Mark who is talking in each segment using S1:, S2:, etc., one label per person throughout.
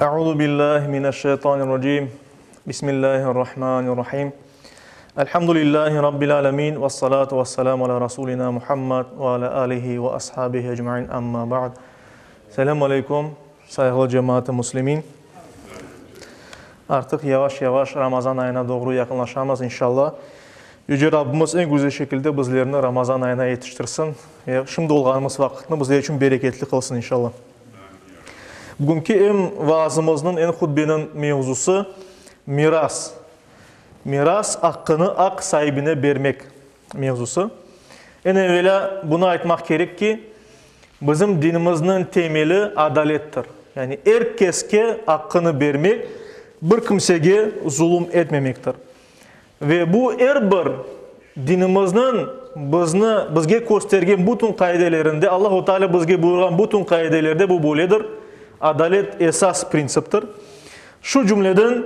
S1: Euzu billahi mineşşeytanirracim. Bismillahirrahmanirrahim. Elhamdülillahi rabbil alamin ves salatu vesselamu ala rasulina Muhammed ve ala alihi ve ashabihi ecmaîn. Amma ba'd. Selamu aleykum, sayğılı cemaat-ı muslimin. Artıq yavaş-yavaş Ramazan ayına doğru yaqınlaşamız, inşallah. Yüce Rabbimiz eñ güzel şekilde bizlerni Ramazan ayına yetiştirsin ve şimdi olğanımız vaqıtnı bizler içün bereketli qılsın, inşallah. Bugünki em vaazımıznıñ, em hutbeniñ mevzusı, miras. Miras aqqını aq saibine bermek mevzusı. Eñ evelâ bunı aytmaq kerek ki, bizim dinimizniñ temeli adalettir. Yani er keske aqqını bermek, bir kimsege zulum etmemektir. Ve bu er bir dinimizniñ bizni, bizge köstergen bütün qaidelerinde, Allahu Teala bizge buyurğan bütün qaidelerde bu böyledir. Adalet esas printsiptir. Şu cümleden,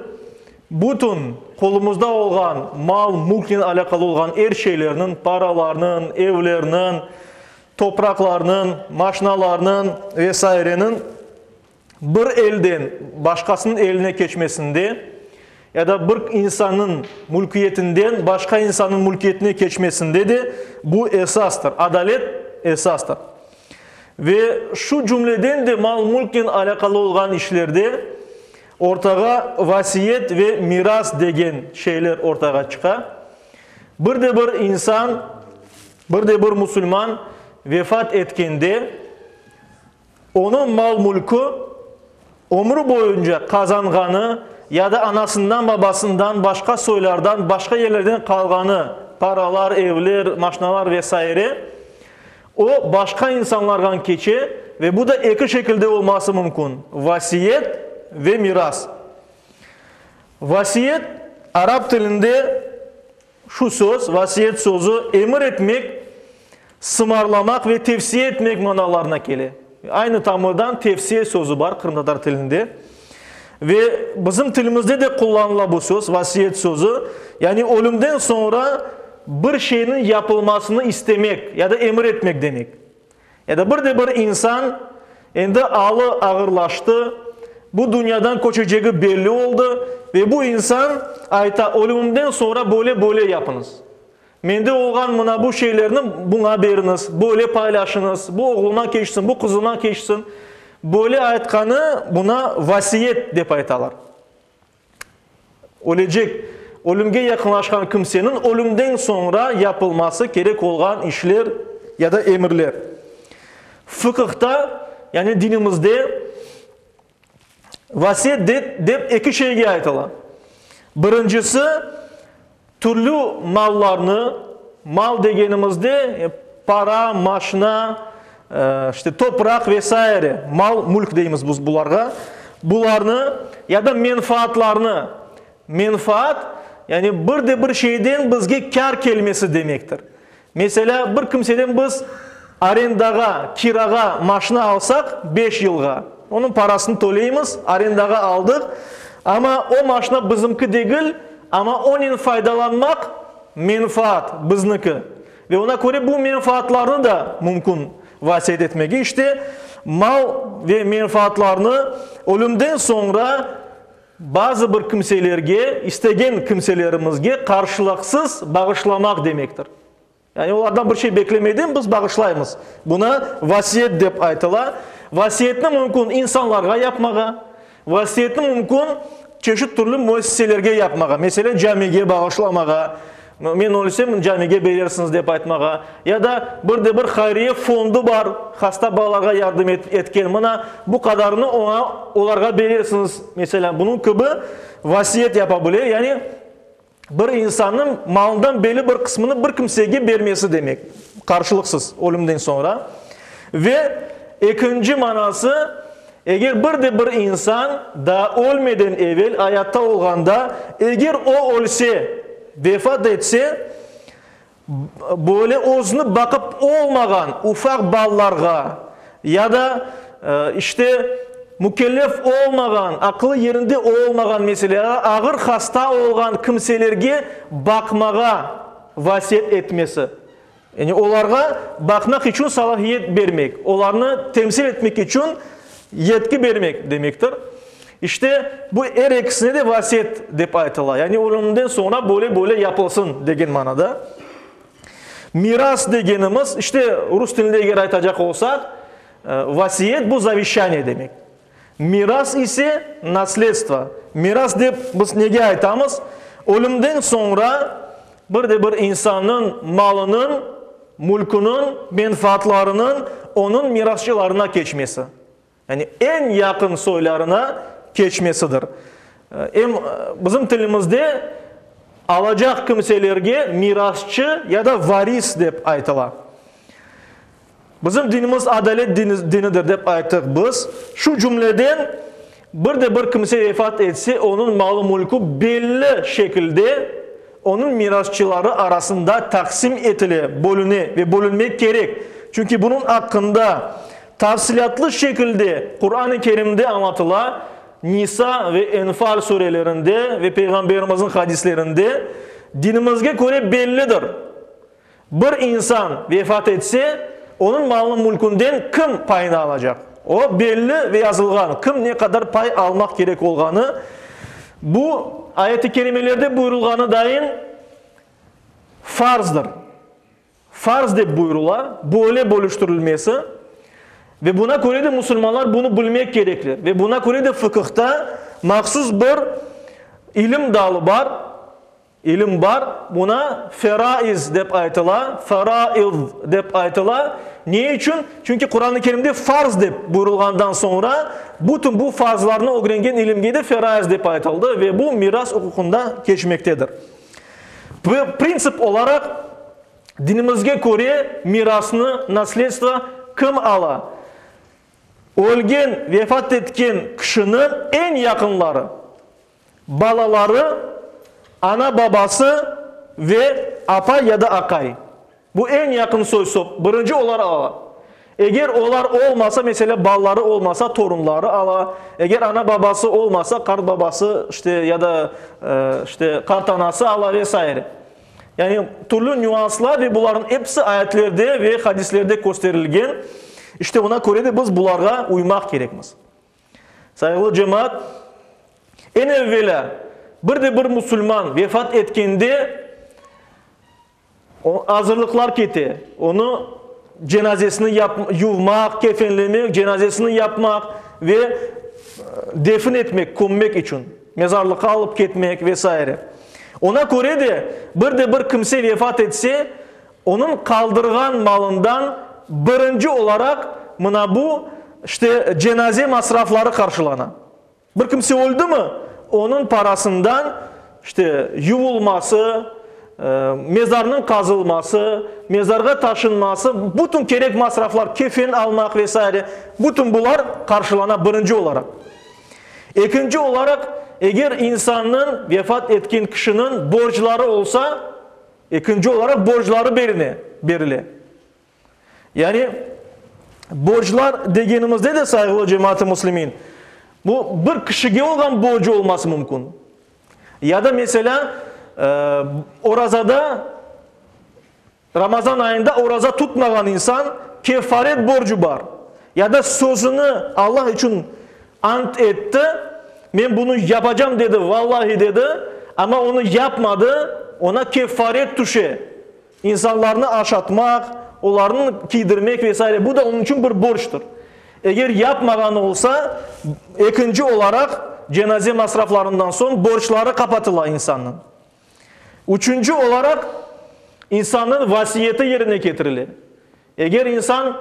S1: bütün qolumızda olğan mal-mülknen alâqalı olğan er şeylerniñ, paralarnıñ, evlerniñ, topraqlarnıñ, maşnalarnıñ ve saireniñ bir elden başqasınıñ eline keçmesinde ya da bir insannıñ mülkiyetinden başqa insannıñ mülkiyetine keçmesinde de bu esastır, adalet esastır. Ve şu cümleden de mal-mülknen alâqalı olğan işlerde ortağa vasiyet ve miras degen şeyler ortağa çıqa. Bir de bir insan, bir de bir musulman vefat etkende, Onıñ mal-mülkü, ömrü boyunca qazanğanı ya da anasından-babasından, başqa soylardan, başqa yerlerden qalğanı paralar, evler, maşnalar ve saire, o, başqa insanlarğan keçe ve bu da eki şekilde olması mümkün, vasiyet ve miras. Vasiyet, arap tilinde Şu söz, vasiyet sözü, emir etmek, sımarlamaq ve tevsiye etmek manalarına kele. Aynı tamırdan tevsiye sözü bar qırımtatar tilinde. Ve bizim tilimizde de qullanıla bu söz, vasiyet sözü. Yani ölümden soñra bir şeyniñ yapılmasını istemek ya da emir etmek demek. Ya da bir de bir insan endi alı ağırlaştı, bu dünyadan köçecegi belli oldı ve bu insan ayta, ölümimden soñra böyle-böyle yapıñız. Mende olğan mına bu şeylerni buña beriñiz, böyle paylaşıñız, bu oğluma keçsin, bu qızıma keçsin. Böyle aytqanı buna vasiyet dep aytalar. Ölecek, ölümge yaqınlaşqan kimseniñ ölümden soñra yapılması kerek olğan işler ya da emirler. Fıqıhta, yani dinimizde vasiyet dep eki şeyge aytıla. Birincisi, Türlü mallarnı, mal degenimizde para, maşna, işte topraq ve saire, mal, mülk deymiz biz bularğa, bularnı ya da menfaatlarnı, menfaat, yani bir de bir şeyden bizge kâr kelmesi demektir. Meselâ, bir kimseden biz arendağa, kirağa maşna alsaq beş yılğa, onıñ parasını töleymiz, arendağa aldıq, amma o maşna bizimki degil, amma onen faydalanmaq menfaat bizniki. Ve ona köre bu menfaatlarnı da mümkün vasiyet etmege. İşte, mal ve menfaatlarnı ölümden soñra Bazı bir kimselerge, istegen kimselerimizge qarşılıqsız bağışlamaq demektir. Yani olardan bir şey beklemeden biz bağışlaymız. Buna vasiyet dep aytıla. Vasiyetni mümkün insanlarğa yapmağa, vasiyetni mümkün çeşit türlü müessiselerge yapmağa, meselen, camige bağışlamağa, Men ölsem, camige berersiñiz dep aytmağa, ya da bir de bir hayriye fondu bar, hasta balalarğa yardım etken, mına bu qadarını oña, olarğa berersiñiz, meselâ, bunıñ kibi vasiyet yapa bile, yani bir insannıñ malından belli bir qısmını bir kimsege bermesi demek, qarşılıqsız, ölümden soñra. Ve ekinci manası, eger bir de bir insan daa ölmeden evel ayatta olğanda, eger o ölse, vefat etse, böyle özüni baqıp olmağan ufaq balalarğa ya da, işte, mükellef olmağan, aqılı yerinde olmağan, meselâ, ağır hasta olğan kimselerge baqmağa vasiyet etmesi. Yani olarğa baqmaq içün salahiyet bermek, olarnı temsil etmek içün yetki bermek demektir. İşte, bu er ekisine de vasiyet dep aytıla. Yani ölümimden soñra böyle-böyle yapılsın degen manada. Miras degenimiz, işte, rus tilinde eger aytacaq olsaq, vasiyet bu zaveşçaniye demek. Miras ise, nasledstvo. Miras dep biz nege aytamız? Ölümden soñra bir de bir insannıñ malınıñ, mülküniñ, menfaatlarınıñ onıñ mirasçılarına keçmesi. Yani eñ yaqın soylarına keçmesidir. Em bizim tilimizde alacaq kimselerge mirasçı ya da varis dep aytıla. Bizim dinimiz adalet dinidir dep ayttıq biz. Şu cümleden, bir de bir kimse vefat etse, onıñ malı-mülkü belli şekilde onıñ mirasçıları arasında taqsim etile, bölüne ve bölünmek kerek. Çünki bunıñ aqqında tafsilâtlı şekilde Quran-ı Kerimde añlatıla, Nisa ve Enfal surelerinde ve Peyğamberimizniñ hadislerinde dinimizge köre bellidir. Bir insan vefat etse, onıñ malını-mülkünden kim payını alacaq? O, belli ve yazılğan, kim ne qadar pay almaq kerek olğanı, bu, ayet-i kerimelerde buyurılğanı dayın, farzdır. Farz dep buyurıla, böyle bölüştirilmesi, ve buna köre de musulmanlar bunı bilmek kerekler. Ve buna köre de fıqıhta mahsus bir ilim dalı bar, İlim bar, buna feraiz dep aytıla, faraid dep aytıla. Ne içün? Çünki Quran-ı Kerimde farz dep buyurılğandan soñra, bütün bu farzlarnı ögrengen ilimge de feraiz dep aytıldı ve bu miras uquqında keçmektedir. Printsip olaraq, dinimizge köre mirasnı, nasledstvo, kim ala? Ölgen, vefat etken kişiniñ eñ yaqınları. Balaları, ana-babası ve apay ya da aqay. Bu eñ yaqın soy-sop, birinci olar ala. Eger olar olmasa, meselâ, balaları olmasa, torunları ala. Eger ana-babası olmasa, qartbabası, işte, ya da, işte, qartanası ala ve saire. Yani türlü nüanslar ve bularnıñ episi ayetlerde ve hadislerde kösterilgen. İşte, ona köre de biz bularğa uymaq kerekmiz. Sayğılı cemaat, eñ evvelâ, bir de bir musulman vefat etkende, azırlıqlar kete, onı cenazesini yap, yuvmaq, kefenlemek, cenazesini yapmaq ve defin etmek, kömmek içün, mezarlıqqa alıp ketmek ve saire. Ona köre de, bir de bir kimse vefat etse, Onıñ qaldırğan malından birinci olaraq mına bu, işte, cenaze masrafları qarşılana. Bir kimse öldümi, onıñ parasından, işte, yuvulması, mezarnıñ qazılması, mezarğa taşınması, bütün kerek masraflar, kefen almaq ve saire, bütün bular qarşılana birinci olaraq. Ekinci olaraq, eger insannıñ, vefat etken kişiniñ borcları olsa, Ekinci olaraq borcları berine, berile. Yani borclar degenimizde de sayğılı cemaat-ı muslimin, bu bir kişige olğan borcu olması mümkün. Ya da meselâ, orazada, Ramazan ayında oraza tutmağan insan kefaret borcu bar. Ya da sözüni Allah içün ant etti, men bunı yapacam dedi, vallahi dedi, amma onı yapmadı, ona kefaret tüşe. İnsanlarnı aşatmaq, olarnı kiydirmek ve saire, bu da onıñ içün bir borctır. Eger yapmağan olsa, ekinci olaraq, cenaze masraflarından soñ borcları qapatıla insannıñ. Üçünci olaraq, insannıñ vasiyeti yerine ketirile. Eger insan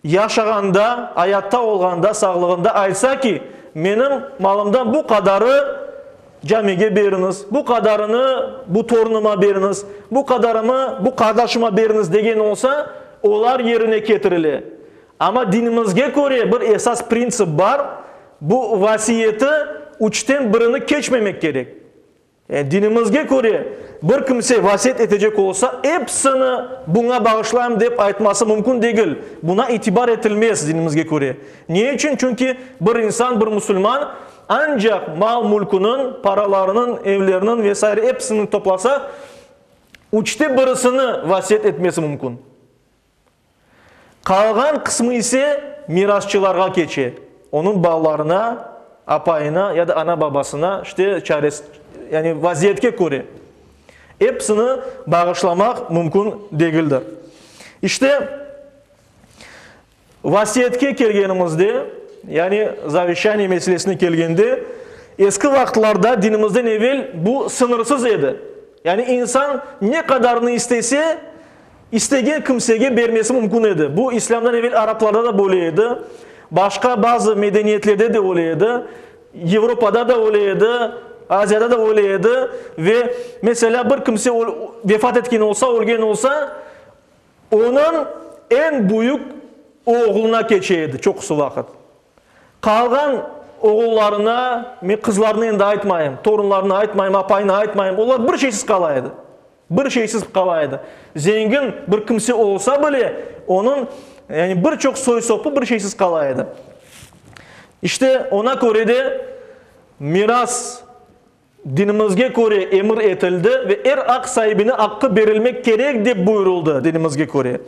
S1: Yaşağanda, ayatta olğanda, sağlığında aytsa ki, menim malımdan bu qadarı camige beriñiz, bu qadarını bu torunıma beriñiz, bu qadarımı bu qardaşıma beriñiz degen olsa, olar yerine ketirile. Amma dinimizge köre bir esas printsip bar, bu vasiyeti üçten birini keçmemek kerek. Dinimizge köre, bir kimse vasiyet etecek olsa, epsini buña bağışlayım dep aytması mümkün degil. Buna itibar etilmez dinimizge köre. Ne içün? Çünki bir insan, bir musulman ancaq mal-mülküniñ, paralarınıñ, evleriniñ ve saire episini toplasa, üçte birisini vasiyet etmesi mümkün. Qalğan qısmı ise mirasçılarğa keçe, onıñ balalarına. Apayına ya da ana-babasına, işte, çaresi, yani vaziyetke köre. Episini bağışlamaq mümkün degildir. İşte, vasiyetke kelgenimizde, yani zaveşaniye meselesine kelgende, eski vaqıtlarda dinimizden evel bu sıñırsız edi. Yani insan ne qadarını istese, istegen kimsege bermesi mümkün edi. Bu İslâmdan evel araplarda da böyle edi, başqa bazı medeniyetlerde de öyle edi, Yevropada da öyle edi, Aziyada da öyle edi. Ve, meselâ, bir kimse vefat etken olsa, ölgen olsa, onıñ eñ büyük oğluna keçe edi çoqusı vaqıt. Qalğan oğullarına, men qızlarını endi aytmayım, torunlarını aytmayım, apayını aytmayım, olar bir şeysiz qala edi. Bir şeysiz qala edi. Zengin bir kimse olsa bile, onıñ, yani bir çoq soy-sopu bir şeysiz qala edi. İşte, oña köre de miras dinimizge köre emir etildi ve er aq saibine aqqı berilmek kerek dep buyurıldı dinimizge köre.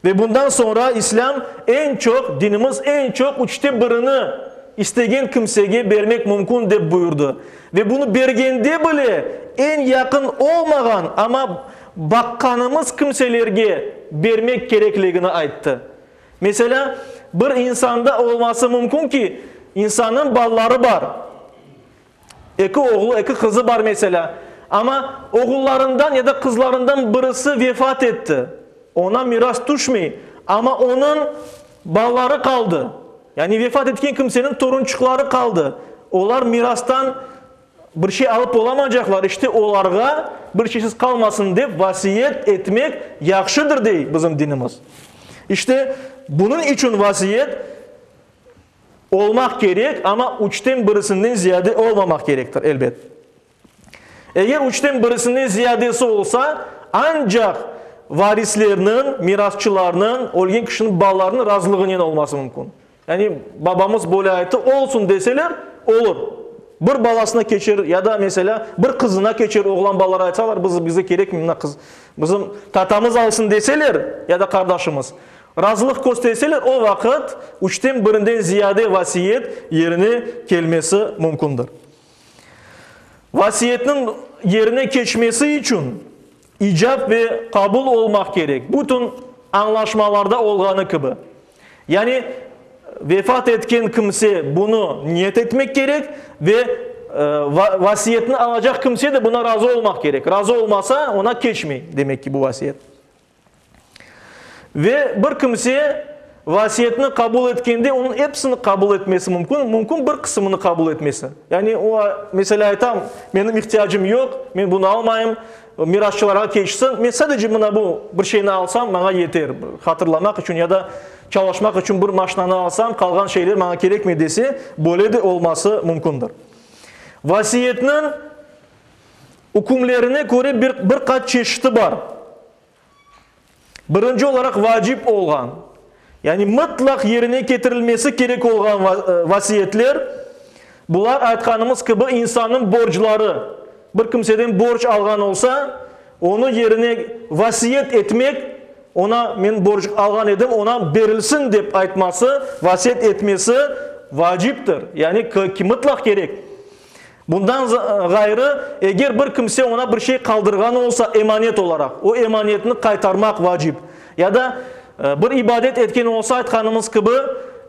S1: Ve bundan soñra İslâm eñ çoq, dinimiz eñ çoq üçte birini istegen kimsege bermek mümkün dep buyurdı. Ve bunı bergende bile eñ yaqın olmağan, amma baqqanımız kimselerge bermek kerekligini ayttı. Meselâ, bir insanda olması mümkün ki, insannıñ balaları bar. Eki oğlu, eki qızı bar, meselâ. Amma oğullarından ya da qızlarından birisi vefat etti. Oña miras tüşmey, amma onıñ balaları qaldı. Yani vefat etken kimseniñ torunçıqları qaldı. Olar mirastan bir şey alıp olamaycaqlar. İşte olarğa bir şeysiz qalmasın dep vasiyet etmek yahşıdır, dey bizim dinimiz. İşte bunıñ içün vasiyet olmaq kerek, amma üçten birisinden ziyade olmamaq kerektir, elbet. Eger üçten birisinden ziyadesi olsa, ancaq varislerniñ, mirasçılarnıñ, ölgen kişiniñ balalarınıñ razılığınen olması mümkün. Yani babamız böyle ayttı, olsun deseler, olur. Bir balasına keçer ya da, meselâ, bir qızına keçer, oğlan balaları aytsalar, biz, bize kerekmey mına qız, bizim tatamız alsın deseler ya da qardaşımız, razılıq kösterseler, o vaqıt üçten birinden ziyade vasiyet yerine kelmesi mümkündir. Vasiyetniñ yerine keçmesi içün icap ve qabul olmaq kerek, bütün añlaşmalarda olğanı kibi. Yani vefat etken kimse bunı niyet etmek kerek ve vasiyetni alacaq kimse de buna razı olmaq kerek. Razı olmasa, oña keçmey, demek ki, bu vasiyet. Ve bir kimse vasiyetni qabul etkende, onıñ episini qabul etmesi mümkün, mümkün bir qısımını qabul etmesi. Yani o, meselâ, ayta, menim ihtiyacım yoq, men bunı almayım, mirasçılarğa keçsin, men sadece mına bu bir şeyni alsam, maña yeter, hatırlamaq içün ya da çalışmaq içün bir maşinanı alsam, qalğan şeyler maña kerekmey dese, böyle de olması mümkündir. Vasiyetniñ ükümlerine köre bir, bir qaç çeşiti bar. Birinci olaraq vacip olğan, yani mıtlaq yerine ketirilmesi kerek olğan vasiyetler, bular, aytqanımız kibi, insannıñ borcları. Bir kimseden borc alğan olsa, onı yerine vasiyet etmek, oña men borc alğan edim, oña berilsin dep aytması, vasiyet etmesi vaciptir, yani mıtlaq kerek. Bundan ğayrı, eger bir kimse oña bir şey qaldırğan olsa emanet olaraq, o emanetni qaytarmaq vacip. Ya da bir ibadet etken olsa, aytqanımız kibi,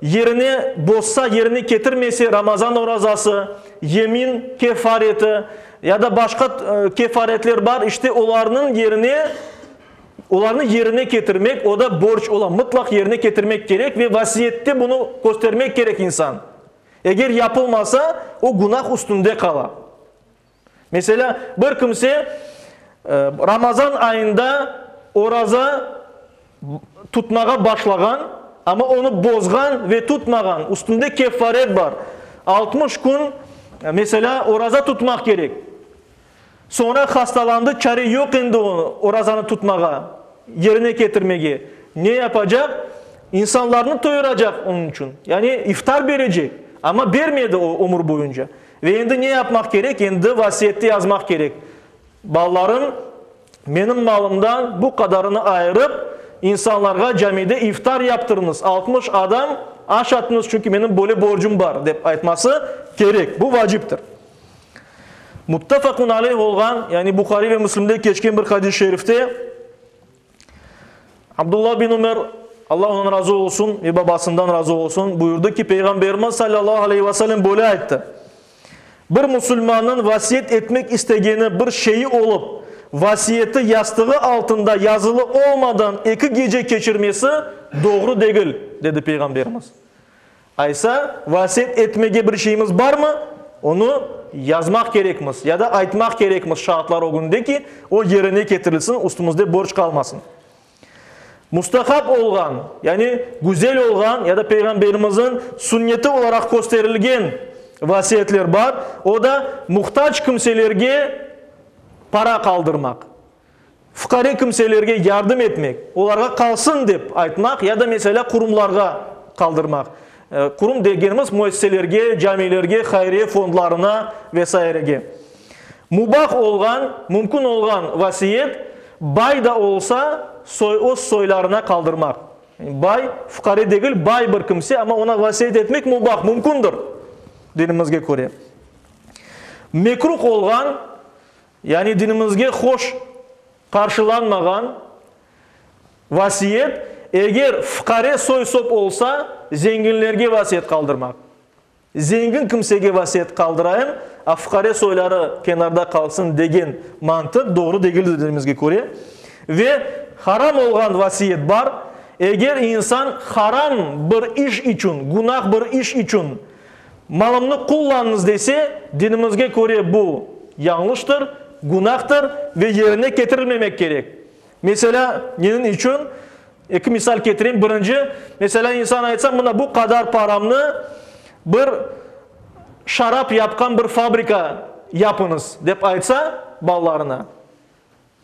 S1: yerine bozsa, yerine ketirmese, Ramazan orazası, yemin kefareti ya da başqa kefaretler bar, işte olarnıñ yerine, olarnı yerine ketirmek, o da borc ola, mıtlaq yerine ketirmek kerek ve vasiyette bunı köstermek kerek insan. Eger yapılmasa, o günah üstünde qala. Meselâ, bir kimse Ramazan ayında oraza tutmağa başlağan, amma onı bozğan ve tutmağan, üstünde kefaret bar. 60 kün, meselâ, oraza tutmaq kerek. Soñra hastalandı, çare yoq endi orazanı tutmağa, yerine ketirmege. Ne yapacaq? İnsanlarnı toyuracaq onıñ içün. Yani iftar berecek. Amma bermedi o ömür boyunca. Ve endi ne yapmaq kerek? Endi vasiyette yazmaq kerek. Balalarım, menim malımdan bu qadarını ayırıp, insanlarğa camide iftar yaptırıñız, 60 adam aşatıñız, çünki menim böyle borcum bar, dep aytması kerek. Bu vaciptir. Muttefaqun aleyh olğan, yani Buhari ve Müslimde keçken bir hadis-i şerifte Abdullah bin Ümer, Allah ondan razı olsun ve babasından razı olsun, buyurdı ki, Peyğamberimiz sallallahu aleyhi ve sellem böyle ayttı, Bir musulmannıñ vasiyet etmek istegeni bir şeyi olıp, vasiyeti yastığı altında yazılı olmadan eki gece keçirmesi doğru degil, dedi Peyğamberimiz. Aysa, vasiyet etmege bir şeyimiz barmı, onı yazmaq kerekmiz ya da aytmaq kerekmiz şaatlar ögünde ki, o yerine ketirilsin, üstümizde borc qalmasın. Mustahap olğan, yani güzel olğan ya da Peyğamberimizniñ sünneti olaraq kösterilgen vasiyetler bar, o da muhtac kimselerge para qaldırmaq. Fuqare kimselerge yardım etmek, olarğa qalsın dep aytmaq ya da, meselâ, qurumlarğa qaldırmaq. Qurum degenimiz müessiselerge, camilerge, hayriye fondlarına ve sairege. Mubah olğan, mümkün olğan vasiyet, bay da olsa, soy, öz soylarına qaldırmaq. Bay, fuqare degil, bay bir kimse, amma oña vasiyet etmek mubah, mümkündir, dinimizge köre. Mekruh olğan, Yani dinimizge hoş qarşılanmağan vasiyet, eger fuqare soy-sop olsa, zenginlerge vasiyet qaldırmaq. Zengin kimsege vasiyet qaldırayım, a fuqare soyları kenarda qalsın degen mantıq doğru degildir dinimizge köre. Ve haram olğan vasiyet bar, eger insan haram bir iş içün, günah bir iş içün Malımnı qullanıñız dese, dinimizge köre bu yañlıştır, günahtır ve yerine ketirilmemek kerek. Meselâ, neniñ içün? Eki misal ketireyim. Birinci, meselâ, insan aytsa, mına bu qadar paramnı bir şarap yapqan bir fabrika yapıñız, dep aytsa balalarına.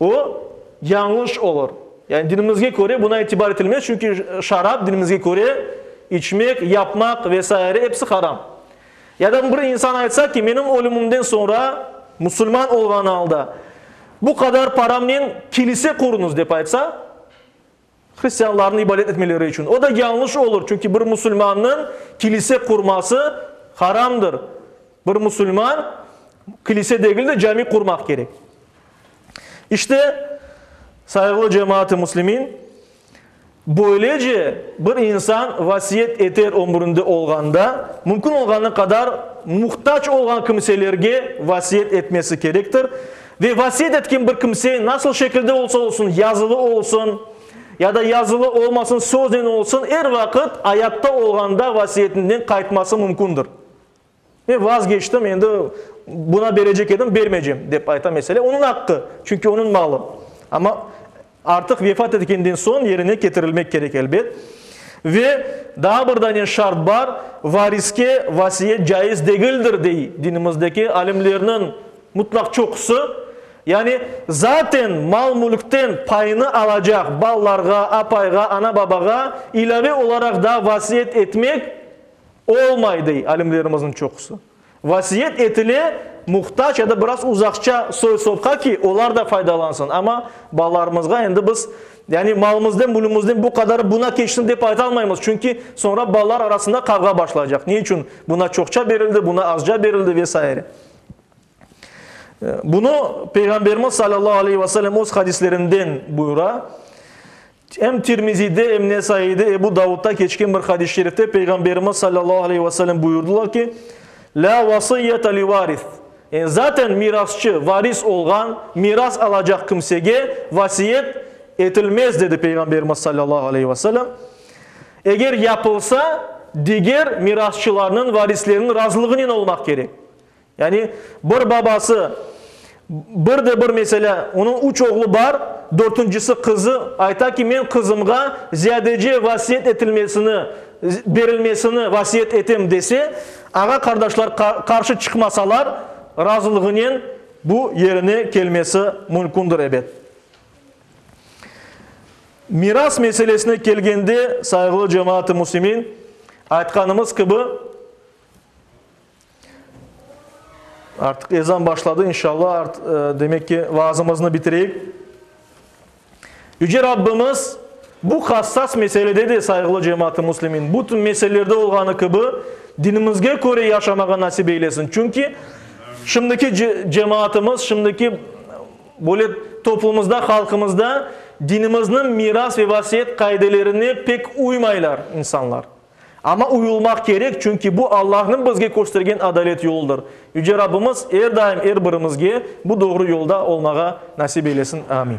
S1: O, yañlış olur. Yani dinimizge köre buna itibar etilmez, çünki şarap dinimizge köre içmek, yapmaq ve saire episi haram. Ya da bir insan aytsa ki, menim ölümimden soñra, musulman olğanı alda, bu qadar paramnen kilise quruñız dep aytsa, hristianlarnıñ ibadet etmeleri içün, o da yañlış olur, çünki bir musulmannıñ kilise qurması haramdır. Bir musulman kilise degil de cami qurmaq kerek. İşte, sayğılı cemaat-ı müslimin, böylece bir insan vasiyet eter ömründe olğanda, mümkün olğanı qadar muhtac olğan kimselerge vasiyet etmesi kerektir. Ve vasiyet etken bir kimse nasıl şekilde olsa olsun, yazılı olsun, ya da yazılı olmasın, söznen olsun, er vaqıt ayatta olğanda vasiyetinden qaytması mümkündir. Men vazgeçtim, endi buna berecek edim, bermeycem, dep ayta mesele. Onıñ aqqı, çünki onıñ malı. Amma artıq vefat etkenden soñ yerine ketirilmek kerek, elbet. Ve daa bir dane şart bar, variske vasiyet caiz degildir, dey dinimizdeki alimlerniñ mutlaq çoqusı. Yani, zaten mal-mülkten payını alacaq balalarğa, apayğa, ana-babağa ilâve olaraq daa vasiyet etmek Olmay, dey alimlerimizniñ çoqusı. Vasiyet etile muhtac ya da biraz uzaqça soy-sopqa ki, olar da faydalansın. Amma balalarımızğa endi biz, yani malımızdan, mülümizden bu qadarı buna keçsin dep aytalmaymız. Çünki soñra balalar arasında qavğa başlaycaq. Ne içün buna çoqça berildi, buna azca berildi ve saire. Bunı Peyğamberimiz salâllahu aleyhi ve sellem öz hadislerinden buyura. Em Tirmiziyde, em Nesaiyde, Ebu Davudda keçken bir hadis-i şerifte Peyğamberimiz salâllahu aleyhi ve sellem buyurdılar ki, Lâ vasiyyete li varis. Yani zaten mirasçı, varis olğan, miras alacaq kimsege vasiyet etilmez, dedi Peyğamberimiz salâllahu aleyhi ve sellem. Eger yapılsa, diger mirasçılarnıñ, varislerniñ razılığınen olmaq kerek. Yani bir babası, bir de bir meselâ, onıñ üç oğlu bar, dörtüncisi qızı, ayta ki, men qızımğa ziyadece vasiyet etilmesini, berilmesini vasiyet etem dese, ağa-qardaşlar qarşı çıqmasalar, razılığınen bu yerine kelmesi mümkündir, ebet. Miras meselesine kelgende, sayğılı cemaat-ı müslimin, aytqanımız kibi, Artıq ezan başladı, inşallah, demek ki, vaazımıznı bitireyik. Yüce Rabbimiz. Bu hassas meselede de, sayğılı cemaat-ı müslimin, bütün meselelerde olğanı kibi, dinimizge köre yaşamağa nasip eylesin. Çünki şimdiki cemaatımız, şimdiki böyle toplumımızda, halqımızda dinimizniñ miras ve vasiyet qaidelerine pek uymaylar insanlar. Amma uyulmaq kerek, çünki bu Allahnıñ bizge köstergen adalet yoludır. Yüce Rabbimiz er daim er birimizge bu doğru yolda olmağa nasip eylesin. Amin.